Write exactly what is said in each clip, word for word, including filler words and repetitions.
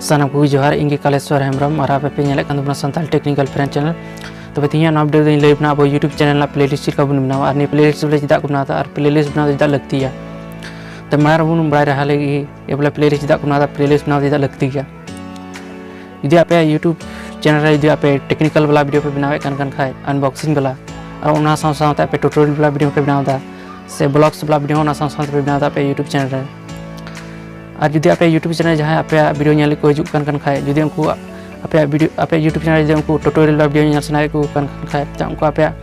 ᱥᱟᱱᱟᱢ ᱠᱚᱜᱮ ᱡᱚᱦᱟᱨ, ᱤᱧ ᱜᱮ ᱠᱟᱞᱮᱥᱣᱚᱨ ᱦᱮᱢᱵᱨᱚᱢ ᱟᱨ ᱟᱯᱮ ᱯᱮ ᱧᱮᱞᱮᱫ ᱠᱟᱱ ᱛᱟᱵᱚᱱᱟ ᱥᱟᱱᱛᱟᱲ ᱴᱮᱠᱱᱤᱠᱟᱞ ᱯᱷᱨᱮᱱᱰ ᱪᱮᱱᱮᱞ᱾ ᱛᱚᱵᱮ ᱛᱮᱦᱮᱧᱟᱜ ᱱᱚᱣᱟ ᱵᱷᱤᱰᱤᱭᱳ ᱫᱚᱧ ᱞᱟᱹᱭ ᱟᱵᱚᱱᱟ ᱟᱵᱚ YouTube ᱪᱮᱱᱮᱞ ᱨᱮᱱᱟᱜ ᱯᱞᱮᱞᱤᱥᱴ ᱪᱮᱫ ᱞᱮᱠᱟ ᱵᱚᱱ ᱵᱮᱱᱟᱣᱟ ᱟᱨ ᱱᱤᱭᱟᱹ ᱯᱞᱮᱞᱤᱥᱴ ᱵᱚᱞᱮ ᱪᱮᱫᱟᱜ ᱠᱚ ᱵᱮᱱᱟᱣ ᱮᱫᱟ ᱟᱨ ᱯᱞᱮᱞᱤᱥᱴ ᱵᱮᱱᱟᱣ ᱫᱚ ᱪᱮᱫᱟᱜ ᱞᱟᱹᱠᱛᱤ ᱜᱮᱭᱟ᱾ ᱛᱚ ᱢᱟ ᱟᱨ ᱵᱚᱱ ᱵᱟᱲᱟᱭ ᱞᱟᱦᱟ ᱞᱮᱜᱮ ᱮ ᱵᱚᱞᱮ ᱯᱞᱮᱞᱤᱥᱴ ᱪᱮᱫᱟᱜ ᱠᱚ ᱵᱮᱱᱟᱣ ᱮᱫᱟ, ᱯᱞᱮᱞᱤᱥᱴ ᱵᱮᱱᱟᱣ ᱫᱚ ᱪᱮᱫᱟᱜ ᱞᱟᱹᱠᱛᱤ ᱜᱮᱭᱟ᱾ ᱡᱩᱫᱤ ᱟᱯᱮᱭᱟᱜ YouTube ᱪᱮᱱᱮᱞ ᱨᱮ ᱡᱩᱫᱤ ᱟᱯᱮ ᱴᱮᱠᱱᱤᱠᱟᱞ ᱵᱟᱞᱟ ᱵᱷᱤᱰᱤᱭᱳ ᱯᱮ ᱵᱮᱱᱟᱣᱮᱫ ᱠᱟᱱ ᱠᱟᱱ ᱠᱷᱟᱡ ᱟᱱᱵᱚᱠᱥᱤᱝ ᱵᱟᱞᱟ, ᱟᱨ ᱚᱱᱟ ᱥᱟᱶ ᱥᱟᱶᱛᱮ ᱟᱯᱮ ᱴᱩᱴᱳᱨᱤᱭᱟᱞ ᱵᱟᱞᱟ ᱵᱷᱤᱰᱤᱭᱳ ᱯᱮ ᱵᱮᱱᱟᱣ ᱮᱫᱟ ᱥᱮ ᱵᱞᱚᱜᱥ ᱵᱟᱞᱟ ᱵᱷᱤᱰᱤᱭᱳ ᱚᱱᱟ ᱥᱟᱶ ᱥᱟᱶᱛᱮ ᱯᱮ ᱵᱮᱱᱟᱣ ᱮᱫᱟ ᱟᱯᱮ YouTube ᱪᱮᱱᱮᱞ ᱨᱮ, ᱟᱨ ᱡᱩᱫᱤ ᱟᱯᱮ YouTube ᱪᱮᱱᱮᱞ ᱡᱟᱦᱟᱸᱭ ᱟᱯᱮᱭᱟᱜ ᱵᱷᱤᱰᱤᱭᱳ ᱧᱮᱞ ᱠᱚ ᱦᱤᱡᱩᱜ ᱠᱟᱱ ᱠᱟᱱ ᱠᱷᱟᱡ, ᱡᱩᱫᱤ ᱩᱱᱠᱩ ᱟᱯᱮᱭᱟᱜ ᱵᱷᱤᱰᱤᱭᱳ ᱟᱯᱮᱭᱟᱜ YouTube ᱪᱮᱱᱮᱞ ᱨᱮ ᱡᱩᱫᱤ ᱩᱱᱠᱩ ᱴᱩᱴᱳᱨᱤᱭᱟᱞ ᱵᱟᱞᱟ ᱵᱷᱤᱰᱤᱭᱳ ᱧᱮᱞ ᱥᱟᱱᱟᱭᱮᱫ ᱠᱚ ᱠᱟᱱ ᱠᱷᱟᱡ, ᱛᱚ ᱩᱱᱠᱩ ᱟᱯᱮᱭᱟᱜ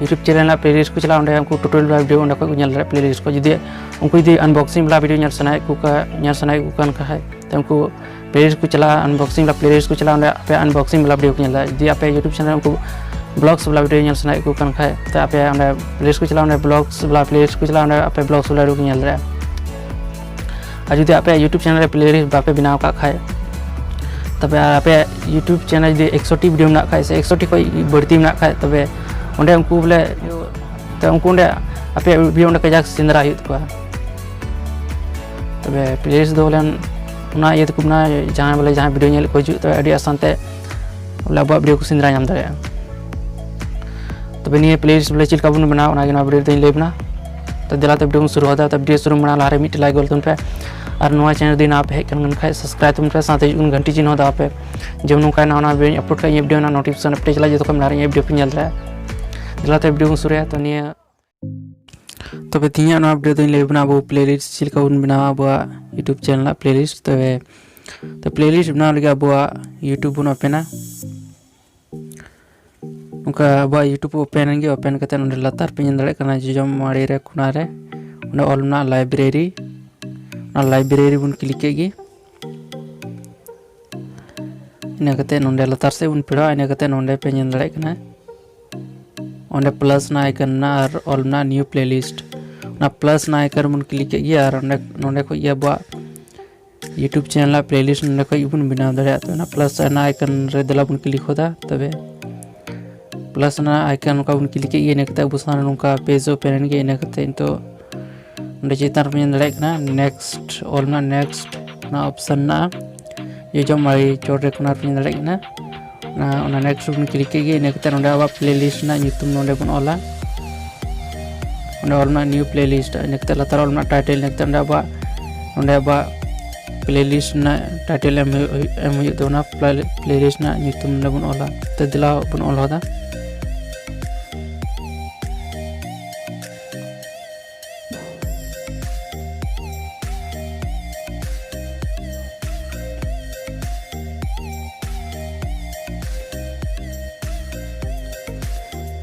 YouTube ᱪᱮᱱᱮᱞ ᱨᱮᱱᱟᱜ ᱯᱞᱮᱞᱤᱥᱴ ᱠᱚ ᱪᱟᱞᱟᱜᱼᱟ, ᱚᱸᱰᱮ ᱩᱱᱠᱩ ᱴᱩᱴᱳᱨᱤᱭᱟᱞ ᱵᱟᱞᱟ ᱵᱷᱤᱰᱤᱭᱳ ᱚᱸᱰᱮ ᱠᱷᱚᱡ ᱠᱚ ᱧᱮᱞ ᱫᱟᱲᱮᱭᱟᱜᱼᱟ ᱯᱞᱮᱞᱤᱥᱴ ᱠᱚ᱾ ᱡᱩᱫᱤ ᱩᱱᱠᱩ ᱡᱩᱫᱤ ᱟᱱᱵᱚᱠᱥᱤᱝ ᱵᱟᱞᱟ ᱵᱷᱤᱰᱤᱭᱳ ᱧᱮᱞ ᱥᱟᱱᱟᱭᱮᱫ ᱠᱚ ᱠᱟ- ᱧᱮᱞ ᱥᱟᱱᱟᱭᱮᱫ ᱠᱚ ᱠᱟᱱ ᱠᱷᱟᱡ, ᱛᱚ ᱩᱱᱠᱩ ᱯᱞᱮᱞᱤᱥᱴ ᱠᱚ ᱪᱟᱞᱟᱜᱼᱟ, ᱟᱱᱵᱚᱠᱥᱤᱝ ᱵᱟᱞᱟ ᱯᱞᱮᱞᱤᱥᱴ ᱠᱚ ᱪᱟᱞᱟᱜᱼᱟ, ᱚᱸᱰᱮ ᱟᱯᱮ ᱟᱱᱵᱚᱠᱥᱤᱝ ᱵᱟᱞᱟ ᱵᱷᱤᱰᱤᱭᱳ ᱠᱚ ᱧᱮᱞ ᱫᱟᱲᱮᱭᱟᱜᱼᱟ᱾ ᱡᱩᱫᱤ ᱟᱯᱮ YouTube ᱪᱮᱱᱮᱞ ᱨᱮ ᱩᱱᱠᱩ ᱵᱞᱚᱜᱥ ᱵᱟᱞᱟ ᱵᱷᱤᱰᱤᱭᱳ ᱧᱮᱞ ᱥᱟᱱᱟᱭᱮᱫ ᱠᱚ ᱠᱟᱱ ᱠᱷᱟᱡ, ᱛᱚ ᱟᱯᱮ ᱚᱸᱰᱮ ᱯᱞᱮᱞᱤᱥᱴ ᱠᱚ ᱪᱟᱞᱟᱜᱼᱟ, ᱚᱸᱰᱮ ᱵᱞᱚᱜᱥ ᱵᱟᱞᱟ ᱯᱞᱮᱞᱤᱥᱴ ᱠᱚ ᱪᱟᱞᱟᱜᱼᱟ, ᱚᱸᱰᱮ ᱟᱯᱮ ᱵᱞᱚᱜᱥ ᱵᱟᱞᱟ ᱵᱷᱤᱰᱤᱭᱳ ᱠᱚ ᱧᱮᱞ ᱫᱟᱲᱮᱭᱟᱜᱼᱟ᱾ ᱟᱨ ᱡᱩᱫᱤ ᱟᱯᱮᱭᱟᱜ YouTube ᱪᱮᱱᱮᱞ ᱨᱮ ᱯᱞᱮᱞᱤᱥᱴ ᱵᱟᱯᱮ ᱵᱮᱱᱟᱣ ᱠᱟᱜ ᱠᱷᱟᱡ, ᱛᱚᱵᱮ ᱟᱨ ᱟᱯᱮᱭᱟᱜ YouTube ᱪᱮᱱᱮᱞ ᱡᱩᱫᱤ ᱮᱠᱥᱚ ᱴᱤ ᱵᱷᱤᱰᱤᱭᱳ ᱢᱮᱱᱟᱜ ᱠᱷᱟᱡ ᱥᱮ ᱮᱠᱥᱚ ᱴᱤ ᱠᱷᱚᱡ ᱵᱟᱹᱲᱛᱤ ᱢᱮᱱᱟᱜ ᱠᱷᱟᱡ, ᱛᱚᱵᱮ ᱚᱸᱰᱮ ᱩᱱᱠᱩ ᱵᱚᱞᱮ, ᱛᱚ ᱩᱱᱠᱩ ᱚᱸᱰᱮ ᱟᱯᱮᱭᱟᱜ ᱵᱷᱤᱰᱤᱭᱳ ᱚᱸᱰᱮ ᱠᱟᱡᱟᱠ ᱥᱮᱸᱫᱽᱨᱟ ᱦᱩᱭᱩᱜ ᱛᱟᱠᱚᱣᱟ᱾ ᱛᱚᱵᱮ ᱯᱞᱮᱞᱤᱥᱴ ᱫᱚ ᱵᱚᱞᱮ ᱚᱱᱟ ᱤᱭᱟᱹ ᱛᱮᱠᱚ ᱵᱮᱱᱟᱣᱟ, ᱡᱟᱦᱟᱸᱭ ᱵᱚᱞᱮ ᱡᱟᱦᱟᱸᱭ ᱵᱷᱤᱰᱤᱭᱳ ᱧᱮᱞ ᱠᱚ ᱦᱤᱡᱩᱜ, ᱛᱚᱵᱮ ᱟᱹᱰᱤ ᱟᱥᱟᱱ ᱛᱮ ᱵᱚᱞᱮ ᱟᱵᱚᱣᱟᱜ ᱵᱷᱤᱰᱤᱭᱳ ᱠᱚ ᱥᱮᱸᱫᱽᱨᱟ ᱧᱟᱢ ᱫᱟᱲᱮᱭᱟᱜᱼᱟ᱾ ᱛᱚᱵᱮ ᱱᱤᱭᱟᱹ ᱯᱞᱮᱞᱤᱥᱴ ᱵᱚᱞᱮ ᱪᱮᱫ ᱞᱮᱠᱟ ᱵᱚᱱ ᱵᱮᱱᱟᱣᱟ, ᱚᱱᱟᱜᱮ ᱱᱚᱣᱟ ᱵᱷᱤᱰᱤᱭᱳ ᱨᱮᱫᱚᱧ ᱞᱟᱹᱭ ᱵᱚᱱᱟ᱾ ᱛᱚ ᱫᱮᱞᱟ ᱛᱚ ᱵᱷᱤᱰᱤᱭᱳ ᱵᱚᱱ ᱥᱩᱨᱩ ᱦᱟᱛᱟᱣᱟ᱾ ᱛᱚ ᱵᱷᱤᱰᱤᱭᱳ ᱥᱩᱨᱩ ᱢᱟᱲᱟᱝ ᱞᱟᱦᱟᱨᱮ ᱢᱤᱫᱴᱮᱱ ᱞᱟᱭᱤᱠ ᱜᱚᱞ ᱛᱟᱵᱚᱱ ᱯᱮ, ᱟᱨ ᱱᱚᱣᱟ ᱪᱮᱱᱮᱞ ᱡᱩᱫᱤ ᱱᱟᱣᱟ ᱯᱮ ᱦᱮᱡ ᱠᱟᱱ ᱠᱷᱟᱡ ᱥᱟᱵᱥᱠᱨᱟᱭᱤᱵ ᱛᱟᱵᱚᱱ ᱯᱮ, ᱥᱟᱶᱛᱮ ᱦᱤᱡᱩᱜ ᱠᱟᱱ ᱜᱷᱟᱱᱴᱤ ᱪᱤᱱᱦᱟᱹ ᱫᱟᱵᱟᱣ ᱯᱮ, ᱡᱮᱢᱚᱱ ᱱᱚᱝᱠᱟ ᱱᱟᱣᱟ ᱱᱟᱣᱟ ᱵᱷᱤᱰᱤᱭᱳᱧ ᱟᱯᱞᱳᱰ ᱠᱷᱟᱡ ᱤᱧᱟᱹᱜ ᱵᱷᱤᱰᱤᱭᱳ ᱨᱮᱱᱟᱜ ᱱᱳᱴᱤᱯᱷᱤᱠᱮᱥᱚᱱ ᱟᱯᱮ ᱴᱷᱮᱱ ᱪᱟᱞᱟᱜᱼᱟ, ᱡᱚᱛᱚ ᱠᱷᱚᱱ ᱢᱟᱲᱟᱝ ᱤᱧᱟᱹᱜ ᱵᱷᱤᱰᱤᱭᱳ ᱯᱮ ᱧᱮᱞ ᱫᱟᱲᱮᱭᱟᱜᱼᱟ᱾ ᱫᱮᱞᱟ ᱛᱚ ᱵᱷᱤᱰᱤᱭᱳ ᱵᱚᱱ ᱥᱩᱨᱩᱭᱟ᱾ ᱛᱚ ᱱᱤᱭᱟᱹ ᱛᱚᱵᱮ ᱛᱮᱦᱮᱧᱟᱜ ᱱᱚᱣᱟ ᱵᱷᱤᱰᱤᱭᱳ ᱫᱚᱧ ᱞᱟᱹᱭ ᱟᱵᱚᱱᱟ ᱟᱵᱚ ᱯᱞᱮᱞᱤᱥᱴ ᱪᱮᱫ ᱞᱮᱠᱟ ᱵᱚᱱ ᱵᱮᱱᱟᱣᱟ ᱟᱵᱚᱣᱟᱜ YouTube ᱪᱮᱱᱮᱞ ᱨᱮᱱᱟᱜ ᱯᱞᱮᱞᱤᱥᱴ᱾ ᱛᱚᱵᱮ ᱛᱚ ᱯᱞᱮᱞᱤᱥᱴ ᱵᱮᱱᱟᱣ ᱞᱟᱹᱜᱤᱫ ᱟᱵᱚᱣᱟᱜ YouTube ᱵᱚᱱ ᱳᱯᱮᱱᱟ᱾ ᱱᱚᱝᱠᱟ ᱟᱵᱚᱣᱟᱜ YouTube ᱳᱯᱮᱱ ᱮᱱ ᱜᱮ᱾ ᱳᱯᱮᱱ ᱠᱟᱛᱮ ᱱᱚᱸᱰᱮ ᱞᱟᱛᱟᱨ ᱯᱮ ᱧᱮᱞ ᱫᱟᱲᱮᱭᱟᱜ ᱠᱟᱱᱟ ᱡᱚᱡᱚᱢ ᱟᱲᱮ ᱨᱮ ᱠᱚᱱᱟ ᱨᱮ ᱚᱸᱰᱮ ᱚᱞ ᱢᱮᱱᱟᱜᱼᱟ ᱞᱟᱭᱵᱨᱮᱨᱤ᱾ ᱚᱱᱟ ᱞᱟᱭᱵᱨᱮᱨᱤ ᱵᱚᱱ ᱠᱞᱤᱠ ᱠᱮᱫ ᱜᱮ᱾ ᱤᱱᱟᱹ ᱠᱟᱛᱮ ᱱᱚᱸᱰᱮ ᱞᱟᱛᱟᱨ ᱥᱮᱫ ᱵᱚᱱ ᱯᱷᱮᱰᱚᱜᱼᱟ᱾ ᱤᱱᱟᱹ ᱠᱟᱛᱮ ᱱᱚᱸᱰᱮ ᱯᱮ ᱧᱮᱞ ᱫᱟᱲᱮᱭᱟᱜ ᱠᱟᱱᱟ ᱚᱸᱰᱮ ᱯᱞᱟᱥ ᱨᱮᱱᱟᱜ ᱟᱭᱠᱚᱱ ᱢᱮᱱᱟᱜᱼᱟ ᱟᱨ ᱚᱞ ᱢᱮᱱᱟᱜᱼᱟ ᱱᱤᱭᱩ ᱯᱞᱮᱞᱤᱥᱴ᱾ ᱚᱱᱟ ᱯᱞᱟᱥ ᱨᱮᱱᱟᱜ ᱟᱭᱠᱚᱱ ᱵᱚᱱ ᱠᱞᱤᱠ ᱠᱮᱫ ᱜᱮ ᱟᱨ ᱚᱸᱰᱮ ᱱᱚᱸᱰᱮ ᱠᱷᱚᱡ ᱜᱮ ᱟᱵᱚᱣᱟᱜ YouTube ᱪᱮᱱᱮᱞ ᱨᱮᱱᱟᱜ ᱯᱞᱮᱞᱤᱥᱴ ᱱᱚᱸᱰᱮ ᱠᱷᱚᱡ ᱜᱮᱵᱚᱱ ᱵᱮᱱᱟᱣ ᱫᱟᱲᱮᱭᱟᱜᱼᱟ᱾ ᱛᱚ ᱚᱱᱟ ᱯᱞᱟᱥ ᱨᱮᱱᱟᱜ ᱟᱭᱠᱚᱱ ᱨᱮ ᱫᱮᱞᱟ ᱵᱚᱱ ᱠᱞᱤᱠ ᱦᱚᱫᱟ᱾ ᱛᱚᱵᱮ ᱯᱞᱟᱥ ᱨᱮᱱᱟᱜ ᱟᱭᱠᱚᱱ ᱱᱚᱝᱠᱟ ᱵᱚᱱ ᱠᱞᱤᱠ ᱠᱮᱫ ᱜᱮ, ᱤᱱᱟᱹ ᱠᱟᱛᱮ ᱟᱵᱚ ᱥᱟᱢᱟᱝ ᱨᱮ ᱱᱚᱝᱠᱟ ᱯᱮᱡᱽ ᱳᱯᱮᱱ ᱮᱱ ᱜᱮ᱾ ᱤᱱᱟᱹ ᱠᱟᱛᱮ ᱱᱤᱛᱚᱜ ᱚᱸᱰᱮ ᱪᱮᱛᱟᱱ ᱨᱮᱵᱚᱱ ᱧᱮᱞ ᱫᱟᱲᱮᱭᱟᱜ ᱠᱟᱱᱟ ᱱᱮᱠᱥᱴ ᱚᱞ ᱢᱮᱱᱟᱜᱼᱟ, ᱱᱮᱠᱥᱴ ᱚᱱᱟ ᱚᱯᱥᱚᱱ ᱢᱮᱱᱟᱜᱼᱟ᱾ ᱡᱚᱡᱚᱢ ᱟᱲᱮ ᱪᱚᱴ ᱨᱮ ᱠᱚᱨᱱᱟᱨ ᱯᱮ ᱧᱮᱞ ᱫᱟᱲᱮᱭᱟᱜ ᱠᱟᱱᱟ᱾ ᱚᱱᱟ ᱚᱱᱟ ᱱᱮᱠᱥᱴ ᱨᱮᱵᱚᱱ ᱠᱞᱤᱠ ᱠᱮᱫ ᱜᱮ᱾ ᱤᱱᱟᱹ ᱠᱟᱛᱮ ᱱᱚᱰᱮ ᱟᱵᱚᱣᱟᱜ ᱯᱞᱮ ᱞᱤᱥᱴ ᱨᱮᱱᱟᱜ ᱧᱩᱛᱩᱢ ᱱᱚᱰᱮ ᱵᱚᱱ ᱚᱞᱟ᱾ ᱚᱸᱰᱮ ᱚᱞ ᱢᱮᱱᱟᱜᱼᱟ ᱱᱤᱭᱩ ᱯᱞᱮ ᱞᱤᱥᱴ, ᱤᱱᱟᱹ ᱠᱟᱛᱮ ᱞᱟᱛᱟᱨ ᱚᱞ ᱢᱮᱱᱟᱜᱼᱟ ᱴᱟᱭᱴᱮᱞ, ᱤᱱᱟᱹ ᱠᱟᱛᱮ ᱚᱸᱰᱮ ᱟᱵᱚᱣᱟᱜ ᱱᱚᱰᱮ ᱟᱵᱚᱣᱟᱜ ᱯᱞᱮ ᱞᱤᱥᱴ ᱨᱮᱱᱟᱜ ᱴᱟᱭᱴᱮᱞ ᱮᱢ ᱦᱩᱭᱩᱜ, ᱮᱢ ᱦᱩᱭᱩᱜ ᱛᱟᱵᱚᱱᱟ᱾ ᱯᱞᱮ ᱞᱤᱥᱴ ᱨᱮᱱᱟᱜ ᱧᱩᱛᱩᱢ ᱱᱚᱰᱮ ᱵᱚᱱ ᱚᱞᱟ᱾ ᱛᱚ ᱫᱮᱞᱟ ᱵᱚᱱ ᱚᱞ ᱦᱚᱫᱟ᱾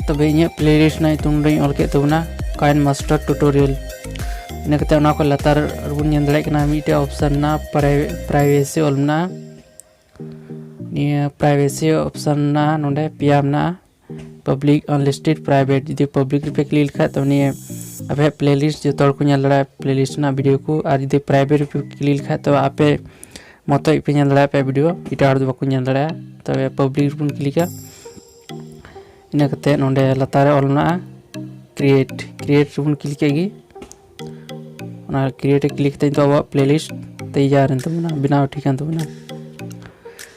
ᱛᱚᱵᱮ ᱤᱧᱟᱹᱜ ᱯᱞᱮ ᱞᱤᱥᱴ ᱨᱮᱱᱟᱜ ᱧᱩᱛᱩᱢ ᱨᱮᱧ ᱚᱞ ᱠᱮᱫ ᱛᱟᱵᱚᱱᱟ ᱠᱟᱭᱤᱱ ᱢᱟᱥᱴᱟᱨ ᱴᱩᱴᱳᱨᱤᱭᱟᱞ᱾ ᱤᱱᱟᱹ ᱠᱟᱛᱮ ᱚᱱᱟ ᱠᱷᱚᱱ ᱞᱟᱛᱟᱨ ᱨᱮᱵᱚᱱ ᱧᱮᱞ ᱫᱟᱲᱮᱭᱟᱜ ᱠᱟᱱᱟ ᱢᱤᱫᱴᱮᱡ ᱚᱯᱥᱮᱱ ᱢᱮᱱᱟᱜᱼᱟ, ᱯᱨᱟᱭ-, ᱯᱨᱟᱭᱵᱷᱮᱥᱤ ᱚᱞ ᱢᱮᱱᱟᱜᱼᱟ᱾ ᱱᱤᱭᱟᱹ ᱯᱨᱟᱭᱵᱷᱮᱥᱤ ᱚᱯᱥᱮᱱ ᱢᱮᱱᱟᱜᱼᱟ, ᱱᱚᱰᱮ ᱯᱮᱭᱟ ᱢᱮᱱᱟᱜᱼᱟ, ᱯᱟᱵᱽᱞᱤᱠ, ᱟᱱᱞᱤᱥᱴᱮᱰ, ᱯᱨᱟᱭᱵᱷᱮᱴ᱾ ᱡᱩᱫᱤ ᱯᱟᱵᱽᱞᱤᱠ ᱨᱮᱯᱮ ᱠᱞᱤᱠ ᱞᱮᱠᱷᱟᱡ ᱛᱚ ᱱᱤᱭᱟᱹ ᱟᱯᱮᱭᱟᱜ ᱯᱞᱮ ᱞᱤᱥᱴ ᱡᱚᱛᱚ ᱦᱚᱲ ᱠᱚ ᱧᱮᱞ ᱫᱟᱲᱮᱭᱟᱜᱼᱟ ᱯᱞᱮ ᱞᱤᱥᱴ ᱨᱮᱱᱟᱜ ᱵᱷᱤᱰᱤᱭᱳ ᱠᱚ, ᱟᱨ ᱡᱩᱫᱤ ᱯᱨᱟᱭᱵᱷᱮᱴ ᱨᱮᱯᱮ ᱠᱞᱤᱠ ᱞᱮᱠᱷᱟᱡ ᱛᱚ ᱟᱯᱮ ᱢᱚᱛᱚᱡ ᱯᱮ ᱧᱮᱞ ᱫᱟᱲᱮᱭᱟᱜᱼᱟ ᱟᱯᱮᱭᱟᱜ ᱵᱷᱤᱰᱤᱭᱳ, ᱮᱴᱟᱜ ᱦᱚᱲ ᱫᱚ ᱵᱟᱠᱚ ᱧᱮᱞ ᱫᱟᱲᱮᱭᱟᱜᱼᱟ᱾ ᱛᱚᱵᱮ ᱯᱟᱵᱽᱞᱤᱠ ᱨᱮᱵᱚᱱ ᱠᱞᱤᱠᱟ᱾ ᱤᱱᱟᱹ ᱠᱟᱛᱮ ᱱᱚᱰᱮ ᱞᱟᱛᱟᱨ ᱨᱮ ᱚᱞ ᱢᱮᱱᱟᱜᱼᱟ ᱠᱨᱤᱭᱮᱴ, ᱠᱨᱤᱭᱮᱴ ᱨᱮᱵᱚᱱ ᱠᱞᱤᱠ ᱠᱮᱫ ᱜᱮ᱾ ᱚᱱᱟ ᱠᱨᱤᱭᱮᱴ ᱨᱮ ᱠᱞᱤᱠ ᱠᱟᱛᱮ ᱱᱤᱛᱚᱜ ᱟᱵᱚᱣᱟᱜ ᱯᱞᱮ ᱞᱤᱥᱴ ᱛᱮᱭᱟᱨ ᱮᱱ ᱛᱟᱵᱚᱱᱟ, ᱵᱮᱱᱟᱣ ᱴᱷᱤᱠ ᱮᱱ ᱛᱟᱵᱚᱱᱟ᱾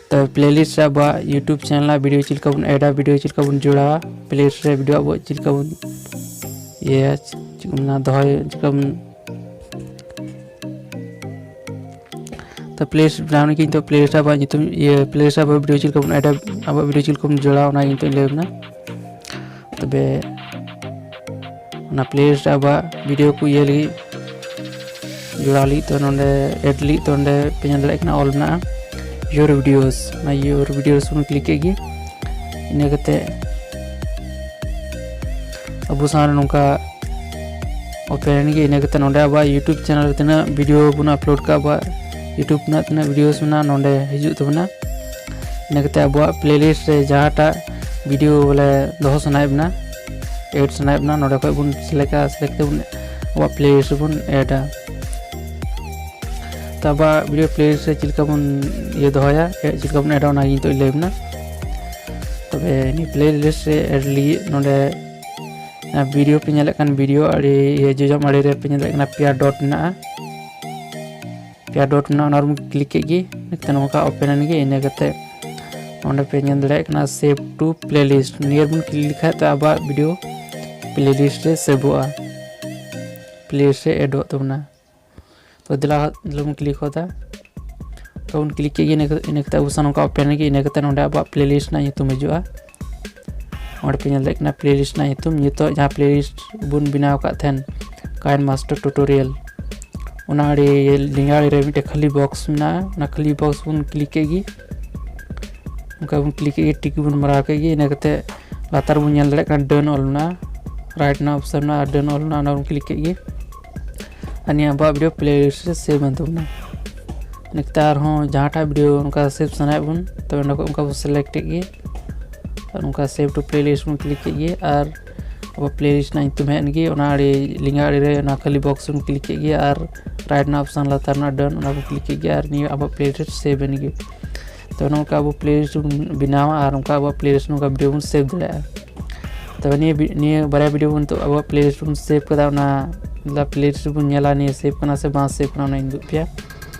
ᱛᱚ ᱯᱞᱮ ᱞᱤᱥᱴ ᱨᱮ ᱟᱵᱚᱣᱟᱜ YouTube ᱪᱮᱱᱮᱞ ᱨᱮᱱᱟᱜ ᱵᱷᱤᱰᱤᱭᱳ ᱪᱮᱫ ᱞᱮᱠᱟ ᱵᱚᱱ ᱮᱰᱟ, ᱵᱷᱤᱰᱤᱭᱳ ᱪᱮᱫ ᱞᱮᱠᱟ ᱵᱚᱱ ᱡᱚᱲᱟᱣᱟ, ᱯᱞᱮ ᱞᱤᱥᱴ ᱨᱮ ᱵᱷᱤᱰᱤᱭᱳ ᱟᱵᱚᱣᱟᱜ ᱪᱮᱫ ᱞᱮᱠᱟ ᱵᱚᱱ ᱤᱭᱟᱹᱭᱟ, ᱪᱮᱫ ᱠᱚ ᱢᱮᱱᱟ, ᱫᱚᱦᱚᱭ, ᱪᱮᱫ ᱞᱮᱠᱟ ᱵᱚᱱ ᱛᱚ ᱯᱞᱮ ᱞᱤᱥᱴ ᱵᱮᱱᱟᱣ ᱞᱟᱹᱜᱤᱫ ᱱᱤᱛᱚᱜ ᱯᱞᱮ ᱞᱤᱥᱴ ᱟᱵᱚᱣᱟᱜ ᱧᱩᱛᱩᱢ, ᱤᱭᱟᱹ, ᱯᱞᱮ ᱞᱤᱥᱴ ᱟᱵᱚᱣᱟᱜ ᱵᱷᱤᱰᱤᱭᱳ ᱪᱮᱫ ᱞᱮᱠᱟ ᱵᱚᱱ ᱮᱰᱟ, ᱟᱵᱚᱣᱟᱜ ᱵᱷᱤᱰᱤᱭᱳ ᱪᱮᱫ ᱞᱮᱠᱟ ᱵᱚᱱ ᱡᱚᱲᱟᱣᱟ, ᱚᱱᱟ ᱱᱤᱛᱚᱜ ᱤᱧ ᱞᱟᱹᱭ ᱟᱵᱚᱱᱟ᱾ ᱛᱚᱵᱮ ᱚᱱᱟ ᱯᱞᱮ ᱞᱤᱥᱴ ᱨᱮ ᱟᱵᱚᱣᱟᱜ ᱵᱷᱤᱰᱤᱭᱳ ᱠᱚ ᱤᱭᱟᱹ ᱞᱟᱹᱜᱤᱫ, ᱡᱚᱲᱟᱣ ᱞᱟᱹᱜᱤᱫ ᱛᱚ ᱱᱚᱰᱮ ᱮᱰ ᱞᱟᱹᱜᱤᱫ ᱛᱚ ᱱᱚᱰᱮ ᱯᱮ ᱧᱮᱞ ᱫᱟᱲᱮᱭᱟᱜ ᱠᱟᱱᱟ ᱚᱞ ᱢᱮᱱᱟᱜᱼᱟ Your Videos᱾ ᱚᱱᱟ Your Videos ᱵᱚᱱ ᱠᱞᱤᱠ ᱠᱮᱫ ᱜᱮ᱾ ᱤᱱᱟᱹ ᱠᱟᱛᱮ ᱟᱵᱚ ᱥᱟᱢᱟᱝ ᱨᱮ ᱱᱚᱝᱠᱟ ᱳᱯᱮᱱ ᱮᱱ ᱜᱮ᱾ ᱤᱱᱟᱹ ᱠᱟᱛᱮ ᱱᱚᱰᱮ ᱟᱵᱚᱣᱟᱜ YouTube ᱪᱮᱱᱮᱞ ᱨᱮ ᱛᱤᱱᱟᱹᱜ ᱵᱷᱤᱰᱤᱭᱳ ᱵᱚᱱ ᱟᱯᱞᱳᱰ ᱠᱟᱜᱼᱟ, ᱟᱵᱚᱣᱟᱜ YouTube ᱨᱮᱱᱟᱜ ᱛᱤᱱᱟᱹᱜ ᱵᱷᱤᱰᱤᱭᱳᱥ ᱢᱮᱱᱟᱜᱼᱟ ᱱᱚᱰᱮ ᱦᱤᱡᱩᱜ ᱛᱟᱵᱚᱱᱟ᱾ ᱤᱱᱟᱹ ᱠᱟᱛᱮ ᱟᱵᱚᱣᱟᱜ ᱯᱞᱮ ᱞᱤᱥᱴ ᱨᱮ ᱡᱟᱦᱟᱸᱴᱟᱜ ᱵᱷᱤᱰᱤᱭᱳ ᱵᱚᱞᱮ ᱫᱚᱦᱚ ᱥᱟᱱᱟᱭᱮᱫ ᱵᱚᱱᱟ, ᱮᱰ ᱥᱟᱱᱟᱭᱮᱫ ᱵᱚᱱᱟ, ᱱᱚᱰᱮ ᱠᱷᱚᱡ ᱵᱚᱱ ᱥᱤᱞᱮᱠᱴᱟ, ᱥᱤᱞᱮᱠᱴ ᱠᱟᱛᱮ ᱵᱚᱱ ᱟᱵᱚᱣᱟᱜ ᱯᱞᱮ ᱞᱤᱥᱴ ᱨᱮᱵᱚᱱ ᱮᱰᱟ᱾ ᱛᱚ ᱟᱵᱚᱣᱟᱜ ᱵᱷᱤᱰᱤᱭᱳ ᱯᱞᱮ ᱞᱤᱥᱴ ᱨᱮ ᱪᱮᱫ ᱞᱮᱠᱟ ᱵᱚᱱ ᱤᱭᱟᱹ ᱫᱚᱦᱚᱭᱟ, ᱮᱰ ᱪᱮᱫ ᱞᱮᱠᱟ ᱵᱚᱱ ᱮᱰᱟ, ᱚᱱᱟ ᱜᱮ ᱱᱤᱛᱚᱜ ᱤᱧ ᱞᱟᱹᱭ ᱟᱵᱚᱱᱟ᱾ ᱛᱚᱵᱮ ᱱᱤᱭᱟᱹ ᱯᱞᱮ ᱞᱤᱥᱴ ᱨᱮ ᱮᱰ ᱞᱟᱹᱜᱤᱫ ᱱᱚᱰᱮ ᱵᱷᱤᱰᱤᱭᱳ ᱯᱮ ᱧᱮᱞᱮᱫ ᱠᱟᱱ, ᱵᱷᱤᱰᱤᱭᱳ ᱟᱹᱰᱤ ᱤᱭᱟᱹ ᱡᱚᱡᱚᱢ ᱟᱲᱮ ᱨᱮ ᱯᱮ ᱧᱮᱞᱮᱫ ᱠᱟᱱᱟ ᱯᱮᱭᱟ ᱰᱚᱴ ᱢᱮᱱᱟᱜᱼᱟ᱾ ᱯᱮᱭᱟ ᱰᱚᱴ ᱢᱮᱱᱟᱜᱼᱟ, ᱚᱱᱟ ᱨᱮᱵᱚᱱ ᱠᱞᱤᱠ ᱠᱮᱫ ᱜᱮ᱾ ᱤᱱᱟᱹ ᱠᱟᱛᱮ ᱱᱚᱝᱠᱟ ᱳᱯᱮᱱ ᱮᱱ ᱜᱮ᱾ ᱤᱱᱟᱹ ᱠᱟᱛᱮ ᱚᱸᱰᱮ ᱯᱮ ᱧᱮᱞ ᱫᱟᱲᱮᱭᱟᱜ ᱠᱟᱱᱟ ᱥᱮᱵᱷ ᱴᱩ ᱯᱞᱮᱞᱤᱥᱴ, ᱱᱤᱭᱟᱹ ᱨᱮᱵᱚᱱ ᱠᱞᱤᱠ ᱞᱮᱠᱷᱟᱡ ᱛᱚ ᱟᱵᱚᱣᱟᱜ ᱵᱷᱤᱰᱤᱭᱳ ᱯᱞᱮᱞᱤᱥᱴ ᱨᱮ ᱥᱮᱵᱷᱚᱜᱼᱟ, ᱯᱞᱮᱞᱤᱥᱴ ᱨᱮ ᱮᱰᱚᱜ ᱛᱟᱵᱚᱱᱟ᱾ ᱛᱚ ᱫᱮᱞᱟ ᱫᱮᱞᱟ ᱵᱚᱱ ᱠᱞᱤᱠ ᱦᱚᱫᱟ᱾ ᱛᱚ ᱵᱚᱱ ᱠᱞᱤᱠ ᱠᱮᱫ ᱜᱮ, ᱤᱱᱟᱹ ᱤᱱᱟᱹ ᱠᱟᱛᱮ ᱟᱵᱚ ᱥᱟᱶ ᱱᱚᱝᱠᱟ ᱳᱯᱮᱱ ᱮᱱ ᱜᱮ᱾ ᱤᱱᱟᱹ ᱠᱟᱛᱮ ᱱᱚᱸᱰᱮ ᱟᱵᱚᱣᱟᱜ ᱯᱞᱮᱞᱤᱥᱴ ᱨᱮᱱᱟᱜ ᱧᱩᱛᱩᱢ ᱦᱤᱡᱩᱜᱼᱟ᱾ ᱚᱸᱰᱮ ᱯᱮ ᱧᱮᱞ ᱫᱟᱲᱮᱭᱟᱜ ᱠᱟᱱᱟ ᱯᱞᱮᱞᱤᱥᱴ ᱨᱮᱱᱟᱜ ᱧᱩᱛᱩᱢ, ᱱᱤᱛᱚᱜ ᱡᱟᱦᱟᱸ ᱯᱞᱮᱞᱤᱥᱴ ᱵᱚᱱ ᱵᱮᱱᱟᱣ ᱟᱠᱟᱫ ᱛᱟᱦᱮᱱ, KineMaster Tutorial, ᱚᱱᱟ ᱟᱹᱰᱤ ᱞᱮᱸᱜᱟ ᱟᱲᱮ ᱨᱮ ᱢᱤᱫᱴᱮᱱ ᱠᱷᱟᱹᱞᱤ ᱵᱚᱠᱥ ᱢᱮᱱᱟᱜᱼᱟ, ᱚᱱᱟ ᱠᱷᱟᱹᱞᱤ ᱵᱚᱠᱥ ᱵᱚᱱ ᱠᱞᱤᱠ ᱠᱮᱫ ᱜᱮ᱾ ᱚᱱᱠᱟ ᱵᱚᱱ ᱠᱞᱤᱠ ᱠᱮᱫ ᱜᱮ, ᱴᱤᱠ ᱵᱚᱱ ᱢᱟᱨᱟᱣ ᱠᱮᱫ ᱜᱮ᱾ ᱤᱱᱟᱹ ᱠᱟᱛᱮ ᱞᱟᱛᱟᱨ ᱵᱚᱱ ᱧᱮᱞ ᱫᱟᱲᱮᱭᱟᱜ ᱠᱟᱱᱟ ᱰᱟᱱ ᱚᱞ ᱢᱮᱱᱟᱜᱼᱟ, ᱨᱟᱭᱤᱴ ᱨᱮᱱᱟᱜ ᱚᱯᱥᱮᱱ ᱢᱮᱱᱟᱜᱼᱟ, ᱰᱟᱱ ᱚᱞ ᱢᱮᱱᱟᱜᱼᱟ, ᱚᱱᱟ ᱵᱚᱱ ᱠᱞᱤᱠ ᱠᱮᱫ ᱜᱮ᱾ ᱟᱨ ᱱᱤᱭᱟᱹ ᱟᱵᱚᱣᱟᱜ ᱵᱷᱤᱰᱤᱭᱳ ᱯᱞᱮᱞᱤᱥᱴ ᱨᱮ ᱥᱮᱵᱷ ᱮᱱ ᱛᱟᱵᱚᱱᱟ᱾ ᱱᱮᱠᱛᱮ ᱟᱨᱦᱚᱸ ᱡᱟᱦᱟᱸᱴᱟᱜ ᱵᱷᱤᱰᱤᱭᱳ ᱚᱱᱠᱟ ᱥᱮᱵᱷ ᱥᱟᱱᱟᱭᱮᱫ ᱵᱚᱱ, ᱛᱚᱵᱮ ᱚᱸᱰᱮ ᱠᱷᱚᱱ ᱚᱱᱠᱟ ᱵᱚᱱ ᱥᱤᱞᱮᱠᱴ ᱠᱮᱫ ᱜᱮ᱾ ᱟᱨ ᱚᱱᱠᱟ ᱥᱮᱵᱷ ᱴᱩ ᱯᱞᱮᱞᱤᱥᱴ ᱵᱚᱱ ᱠᱞᱤᱠ ᱠᱮᱫ ᱜᱮ᱾ ᱟᱨ ᱟᱵᱚ ᱯᱞᱮᱞᱤᱥᱴ ᱨᱮᱱᱟᱜ ᱧᱩᱛᱩᱢ ᱦᱮᱡ ᱮᱱ ᱜᱮ᱾ ᱚᱱᱟ ᱟᱹᱰᱤ ᱞᱮᱸᱜᱟ ᱟᱲᱮ ᱨᱮ ᱚᱱᱟ ᱠᱷᱟᱹᱞᱤ ᱵᱚᱠᱥ ᱵᱚᱱ ᱠᱞᱤᱠ ᱠᱮᱫ ᱜᱮ᱾ ᱟᱨ ᱨᱟᱭᱤᱴ ᱨᱮᱱᱟᱜ ᱚᱯᱥᱮᱱ ᱞᱟᱛᱟᱨ ᱨᱮᱱᱟᱜ ᱰᱟᱱ, ᱚᱱᱟ ᱵᱚᱱ ᱠᱞᱤᱠ ᱠᱮᱫ ᱜᱮ᱾ ᱟᱨ ᱱᱤᱭᱟᱹ ᱟᱵᱚᱣᱟᱜ ᱯᱞᱮᱞᱤᱥᱴ ᱥᱮᱵᱷ ᱮᱱ ᱜᱮ᱾ ᱛᱚ ᱱᱚᱝᱠᱟ ᱟᱵᱚ ᱯᱞᱮᱞᱤᱥᱴ ᱵᱚᱱ ᱵᱮᱱᱟᱣᱟ ᱟᱨ ᱚᱱᱠᱟ ᱟᱵᱚᱣᱟᱜ ᱯᱞᱮᱞᱤᱥᱴ ᱱᱚᱝᱠᱟ ᱵᱷᱤᱰᱤᱭᱳ ᱵᱚᱱ ᱥᱮᱵᱷ ᱫᱟᱲᱮᱭᱟᱜᱼᱟ᱾ ᱛᱚᱵᱮ ᱱᱤᱭᱟᱹ ᱵᱷᱤ-, ᱱᱤᱭᱟᱹ ᱵᱟᱨᱭᱟ ᱵᱷᱤᱰᱤᱭᱳ ᱵᱚᱱ ᱱᱤᱛᱚᱜ ᱟᱵᱚᱣᱟᱜ ᱯᱞᱮᱞᱤᱥᱴ ᱵᱚᱱ ᱥᱮᱵᱷ ᱠᱟᱫᱟ, ᱚᱱᱟ ᱯᱞᱮᱞᱤᱥᱴ ᱵᱚᱱ ᱧᱮᱞᱟ ᱱᱤᱭᱟᱹ ᱥᱮᱵᱷ ᱠᱟᱱᱟ ᱥᱮ ᱵᱟᱝ ᱥᱮᱵᱷ ᱠᱟᱱᱟ, ᱚᱱᱟᱧ ᱩᱫᱩᱜ ᱯᱮᱭᱟ᱾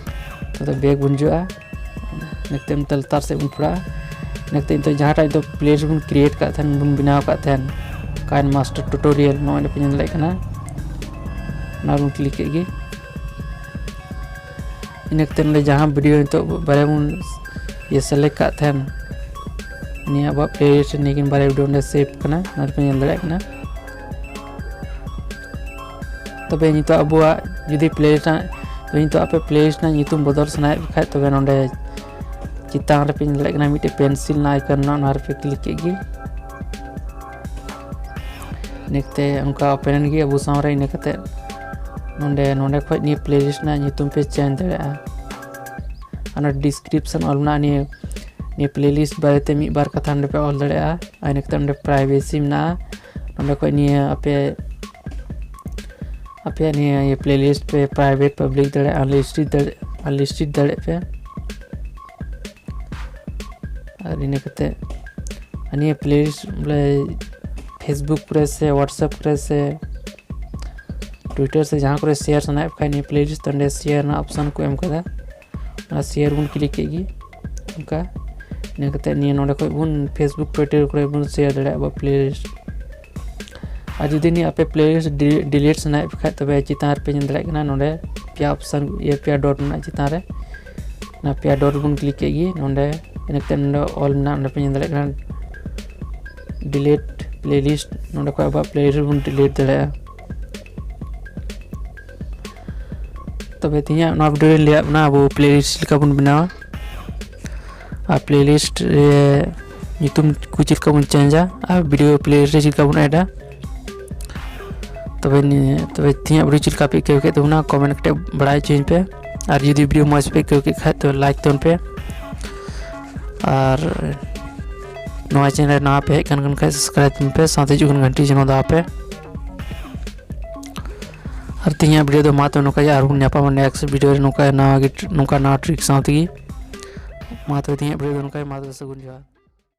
ᱛᱚᱵᱮ ᱵᱮᱠ ᱵᱚᱱ ᱦᱤᱡᱩᱜᱼᱟ᱾ ᱱᱤᱛᱚᱜ ᱱᱚᱛᱮ ᱞᱟᱛᱟᱨ ᱥᱮᱫ ᱵᱚᱱ ᱯᱷᱚᱲᱟᱜᱼᱟ᱾ ᱱᱤᱛᱚᱜ ᱱᱤᱛᱚᱜ ᱡᱟᱦᱟᱸᱴᱟᱜ ᱫᱚ ᱯᱞᱮᱞᱤᱥᱴ ᱵᱚᱱ ᱠᱨᱤᱭᱮᱴ ᱠᱟᱜ ᱛᱟᱦᱮᱱ, ᱵᱚᱱ ᱵᱮᱱᱟᱣ ᱠᱟᱜ ᱛᱟᱦᱮᱱ, KineMaster Tutorial, ᱱᱚᱜᱼᱚᱭ ᱱᱚᱰᱮ ᱯᱮ ᱧᱮᱞ ᱫᱟᱲᱮᱭᱟᱜ ᱠᱟᱱᱟ, ᱚᱱᱟ ᱵᱚᱱ ᱠᱞᱤᱠ ᱠᱮᱫ ᱜᱮ᱾ ᱤᱱᱟᱹ ᱠᱟᱛᱮ ᱱᱚᱰᱮ ᱡᱟᱦᱟᱸ ᱵᱷᱤᱰᱤᱭᱳ ᱱᱤᱛᱚᱜ ᱵᱟᱨᱭᱟ ᱵᱚᱱ ᱤᱭᱟᱹ ᱥᱮᱞᱮᱠᱴ ᱠᱟᱜ ᱛᱟᱦᱮᱱ, ᱱᱤᱭᱟᱹ ᱟᱵᱚᱣᱟᱜ ᱯᱞᱮᱞᱤᱥᱴ ᱨᱮ ᱱᱤᱭᱟᱹ ᱠᱤᱱ ᱵᱟᱨᱭᱟ ᱵᱷᱤᱰᱤᱭᱳ ᱚᱸᱰᱮ ᱥᱮᱵᱷ ᱠᱟᱱᱟ, ᱱᱚᱰᱮ ᱯᱮ ᱧᱮᱞ ᱫᱟᱲᱮᱭᱟᱜ ᱠᱟᱱᱟ᱾ ᱛᱚᱵᱮ ᱱᱤᱛᱚᱜ ᱟᱵᱚᱣᱟᱜ ᱡᱩᱫᱤ ᱯᱞᱮᱞᱤᱥᱴ ᱨᱮᱱᱟᱜ, ᱛᱚᱵᱮ ᱱᱤᱛᱚᱜ ᱟᱯᱮ ᱯᱞᱮᱞᱤᱥᱴ ᱨᱮᱱᱟᱜ ᱧᱩᱛᱩᱢ ᱵᱚᱫᱚᱞ ᱥᱟᱱᱟᱭᱮᱫ ᱯᱮ ᱠᱷᱟᱡ, ᱛᱚᱵᱮ ᱱᱚᱰᱮ ᱪᱮᱛᱟᱱ ᱨᱮ ᱯᱮ ᱧᱮᱞ ᱫᱟᱲᱮᱭᱟᱜ ᱠᱟᱱᱟ ᱢᱤᱫᱴᱮᱡ ᱯᱮᱱᱥᱤᱞ ᱨᱮᱱᱟᱜ ᱟᱭᱠᱚᱱ ᱢᱮᱱᱟᱜᱼᱟ, ᱚᱱᱟ ᱨᱮᱯᱮ ᱠᱞᱤᱠ ᱠᱮᱫ ᱜᱮ᱾ ᱤᱱᱟᱹ ᱠᱟᱛᱮ ᱚᱱᱠᱟ ᱳᱯᱮᱱ ᱮᱱ ᱜᱮ ᱟᱵᱚ ᱥᱟᱶᱨᱮ᱾ ᱤᱱᱟᱹ ᱠᱟᱛᱮ ᱱᱚᱰᱮ, ᱱᱚᱰᱮ ᱠᱷᱚᱡ ᱱᱤᱭᱟᱹ ᱯᱞᱮᱞᱤᱥᱴ ᱨᱮᱱᱟᱜ ᱧᱩᱛᱩᱢ ᱯᱮ ᱪᱮᱧᱡᱽ ᱫᱟᱲᱮᱭᱟᱜᱼᱟ᱾ ᱟᱨ ᱱᱚᱰᱮ ᱰᱤᱥᱠᱨᱤᱯᱥᱚᱱ ᱚᱞ ᱢᱮᱱᱟᱜᱼᱟ, ᱱᱤᱭᱟᱹ, ᱱᱤᱭᱟᱹ ᱯᱞᱮᱞᱤᱥᱴ ᱵᱟᱨᱮᱛᱮ ᱢᱤᱫ ᱵᱟᱨ ᱠᱟᱛᱷᱟ ᱱᱚᱰᱮ ᱯᱮ ᱚᱞ ᱫᱟᱲᱮᱭᱟᱜᱼᱟ᱾ ᱟᱨ ᱤᱱᱟᱹ ᱠᱟᱛᱮ ᱱᱚᱰᱮ ᱯᱨᱟᱭᱵᱷᱮᱥᱤ ᱢᱮᱱᱟᱜᱼᱟ, ᱱᱚᱰᱮ ᱠᱷᱚᱡ ᱱᱤᱭᱟᱹ ᱟᱯᱮ, ᱟᱯᱮᱭᱟᱜ ᱱᱤᱭᱟᱹ, ᱤᱭᱟᱹ ᱯᱞᱮᱞᱤᱥᱴ ᱯᱮ ᱯᱨᱟᱭᱵᱷᱮᱴ, ᱯᱟᱵᱽᱞᱤᱠ ᱫᱟᱲᱮᱭᱟᱜᱼᱟ, ᱟᱱᱞᱤᱥᱴᱮᱰ ᱫᱟᱲᱮ-, ᱟᱱᱞᱤᱥᱴᱮᱰ ᱫᱟᱲᱮᱭᱟᱜ ᱯᱮ᱾ ᱟᱨ ᱤᱱᱟᱹ ᱠᱟᱛᱮ ᱟᱨ ᱱᱤᱭᱟᱹ ᱯᱞᱮᱞᱤᱥᱴ ᱵᱚᱞᱮ Facebook ᱠᱚᱨᱮ ᱥᱮ WhatsApp ᱠᱚᱨᱮ ᱥᱮ Twitter ᱥᱮ ᱡᱟᱦᱟᱸ ᱠᱚᱨᱮ share ᱥᱟᱱᱟᱭᱮᱫ ᱠᱷᱟᱡ, ᱱᱤᱭᱟᱹ playlist ᱚᱸᱰᱮ share ᱨᱮᱱᱟᱜ option ᱠᱚ ᱮᱢ ᱠᱟᱫᱟ, ᱚᱱᱟ share ᱵᱚᱱ click ᱠᱮᱫ ᱜᱮ᱾ ᱚᱱᱠᱟ ᱤᱱᱟᱹ ᱠᱟᱛᱮ ᱱᱤᱭᱟᱹ ᱱᱚᱰᱮ ᱠᱷᱚᱡ ᱵᱚᱱ Facebook, Twitter ᱠᱚᱨᱮ ᱵᱚᱱ share ᱫᱟᱲᱮᱭᱟᱜᱼᱟ ᱟᱵᱚᱣᱟᱜ playlist᱾ ᱟᱨ ᱡᱩᱫᱤ ᱱᱤᱭᱟᱹ ᱟᱯᱮ playlist ᱰᱤ-, delete ᱥᱟᱱᱟᱭᱮᱫ ᱯᱮ ᱠᱷᱟᱡ, ᱛᱚᱵᱮ ᱪᱮᱛᱟᱱ ᱨᱮᱯᱮ ᱧᱮᱞ ᱫᱟᱲᱮᱭᱟᱜ ᱠᱟᱱᱟ, ᱱᱚᱰᱮ ᱯᱮᱭᱟ option, ᱤᱭᱟᱹ, ᱯᱮᱭᱟ dot ᱢᱮᱱᱟᱜᱼᱟ ᱪᱮᱛᱟᱱ ᱨᱮ, ᱚᱱᱟ ᱯᱮᱭᱟ dot ᱨᱮᱵᱚᱱ click ᱠᱮᱫ ᱜᱮ᱾ ᱱᱚᱰᱮ ᱤᱱᱟᱹ ᱠᱟᱛᱮ ᱱᱚᱰᱮ all ᱢᱮᱱᱟᱜᱼᱟ, ᱱᱚᱰᱮ ᱯᱮ ᱧᱮᱞ ᱫᱟᱲᱮᱭᱟᱜ ᱠᱟᱱᱟ delete playlist᱾ ᱱᱚᱰᱮ ᱠᱷᱚᱡ ᱟᱵᱚᱣᱟᱜ playlist ᱵᱚᱱ delete ᱫᱟᱲᱮᱭᱟᱜᱼᱟ᱾ ᱛᱚᱵᱮ ᱛᱮᱦᱮᱧᱟᱜ ᱱᱚᱣᱟ video ᱨᱮᱧ ᱞᱟᱹᱭᱟᱫ ᱵᱚᱱᱟ ᱟᱵᱚ playlist ᱪᱮᱫ ᱞᱮᱠᱟ ᱵᱚᱱ ᱵᱮᱱᱟᱣᱟ, ᱟᱨ playlist ᱨᱮ ᱧᱩᱛᱩᱢ ᱠᱚ ᱪᱮᱫ ᱞᱮᱠᱟ ᱵᱚᱱ changeᱟ, ᱟᱨ video playlist ᱨᱮ ᱪᱮᱫ ᱞᱮᱠᱟ ᱵᱚᱱ addᱟ᱾ ᱛᱚᱵᱮ ᱱᱤᱭᱟᱹ, ᱛᱚᱵᱮ ᱛᱮᱦᱮᱧᱟᱜ video ᱪᱮᱫ ᱞᱮᱠᱟ ᱯᱮ ᱟᱹᱭᱠᱟᱹᱣ ᱠᱮᱫ ᱛᱟᱵᱚᱱᱟ, comment ᱠᱟᱛᱮ ᱵᱟᱲᱟᱭ ᱦᱚᱪᱚᱧ ᱯᱮ᱾ ᱟᱨ ᱡᱩᱫᱤ video ᱢᱚᱡᱽ ᱯᱮ ᱟᱹᱭᱠᱟᱹᱣ ᱠᱮᱫ ᱠᱷᱟᱡ, ᱛᱚᱵᱮ like ᱛᱟᱵᱚᱱ ᱯᱮ᱾ ᱟᱨ ᱱᱚᱣᱟ channel ᱨᱮ ᱱᱟᱣᱟ ᱯᱮ ᱦᱮᱡ ᱠᱟᱱ ᱠᱷᱟᱱ, subscribe ᱛᱟᱵᱚᱱ ᱯᱮ, ᱥᱟᱶᱛᱮ ᱦᱤᱡᱩᱜ ᱠᱟᱱ ᱜᱷᱟᱱᱴᱤ ᱡᱮᱱᱚ ᱫᱟᱵᱟᱣ ᱯᱮ᱾ ᱟᱨ ᱛᱮᱦᱮᱧᱟᱜ video ᱫᱚ ᱢᱟ ᱛᱚᱵᱮ ᱱᱚᱝᱠᱟ ᱜᱮ, ᱟᱨ ᱵᱚᱱ ᱧᱟᱯᱟᱢᱟ next video ᱨᱮ ᱱᱚᱝᱠᱟ ᱱᱟᱣᱟ ᱜᱮ, ᱱᱚᱝᱠᱟ ᱱᱟᱣᱟ trick ᱥᱟᱶ ᱛᱮᱜᱮ᱾ ᱢᱟ ᱛᱚᱵᱮ ᱛᱮᱦᱮᱧᱟᱜ video ᱫᱚ ᱱᱚᱝᱠᱟ ᱜᱮ, ᱢᱟ ᱛᱚᱵᱮ ᱥᱟᱹᱜᱩᱱ ᱡᱚᱦᱟᱨ᱾